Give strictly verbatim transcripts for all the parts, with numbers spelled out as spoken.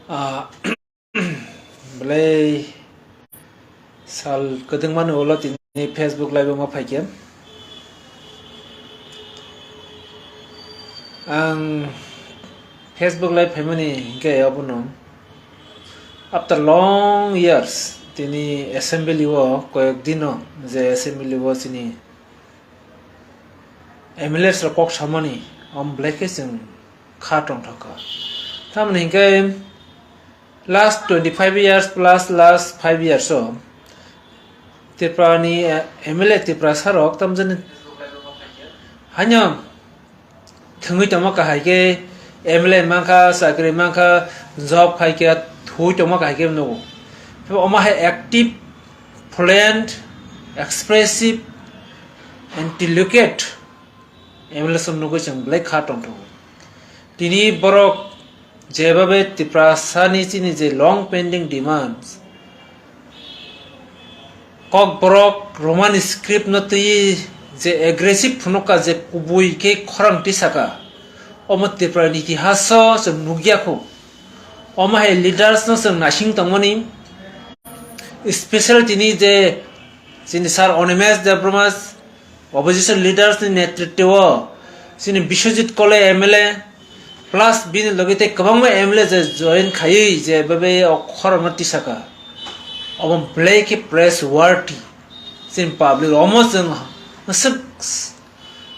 Ah, belai sal kwdwngmani ulo tini Facebook live-o ma phaikhe. Ang Facebook live phaimani hinkhe abono after long years tini assembly-o koyek dino je assembly-o chini M L As rok kok samani om belai khe chwng kha tongthokha. Tamoni hinkhe last twenty five years plus last five years o Tripura ni, eh, M L A Tiprasa rok tamjani haino thwngwi tongma kahai khe M L A mankha, chakri mankha, job khai khe thwi tongma kahai khe nugo. Omo hai active, fluent, expressive, intelligent M L A song nugwi chwng belai kha tongthok. Tini borok jebabe Tiprasani chini je long pending demands, Kokborok Roman script no twi je aggressive phunukha, je kubui khe khorang tisaka, omo Tripura ni itihas o chwng nukya khu. Omo hai leaders no chwng naising tongmani, special tini je chini Sir Animesh Debbarma, opposition leaders ni netritwo chini Biswajit Kole M L A plus bini loge tei kwbangma M L A je join khaiwi je bebe o khorang no tisaka, omo belai khe press worthy. Chini public omo chwng swk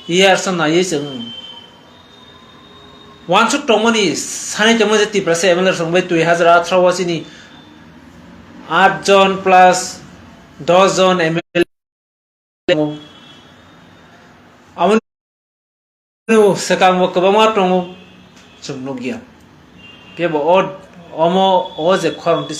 years o naiwi chwng uansuk tongmani, sanai tongmani je Tiprasa M L A rok bai dui hazar atharo o chini aat jon plus dos jon M L A tongo. Aboni swkango kwbangma tongo, chwng nukya. Phiya bo o, omo o je khorang tisa